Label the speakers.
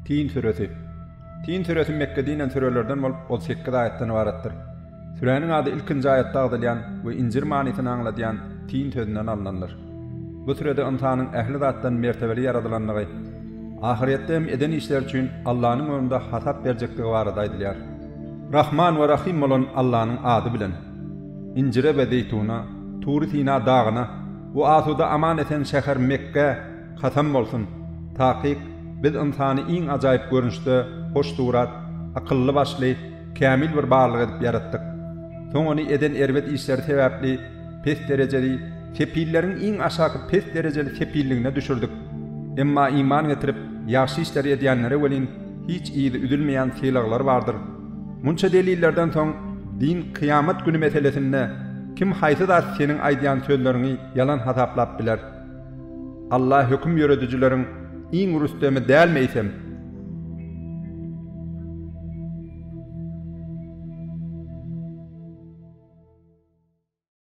Speaker 1: Tin süresi. Tin süresi Mekgede inen sürelerden bolup, ol sekiz aýatdan ybaratdyr. Süräniň ady ilkinji aýatda agzalýan we injir manysyny aňladýan tin sözünden alnandyr. Bu sürede ynsanyň ähli zatdan mertebeli ýaradylandygy, ahyrýetde hem eden işleri üçin Allanyň öňünde hasap berjekdigi barada aýdylýar. Rahman we Rahym bolan Allanyň ady bilen. Injire we zeýtuna, Tury Sina dagyna we asuda aman-esen şäher Mekgä kasam bolsun! Takyk, biz ynsany iň ajaýyp görnüşde, hoş surat, akylly-başly, kämil bir barlyk edip ýaratdyk. Soň ony eden erbet işleri sebäpli pes derejeli, sepilleriň iň aşaky pes derejeli sepilligine düşürdik. Emma iman getirip, ýagşy işleri edýänlere welin hiç yzy üzülmeýän sylaglar bardyr. Munça delillerden soň din kyýamat güni meselesinde kim haýsy zat seniň aýdýan sözleriňi ýalan hasaplap biler? Allah höküm ýöredijileriň iň rüstemi dälmi eýsem?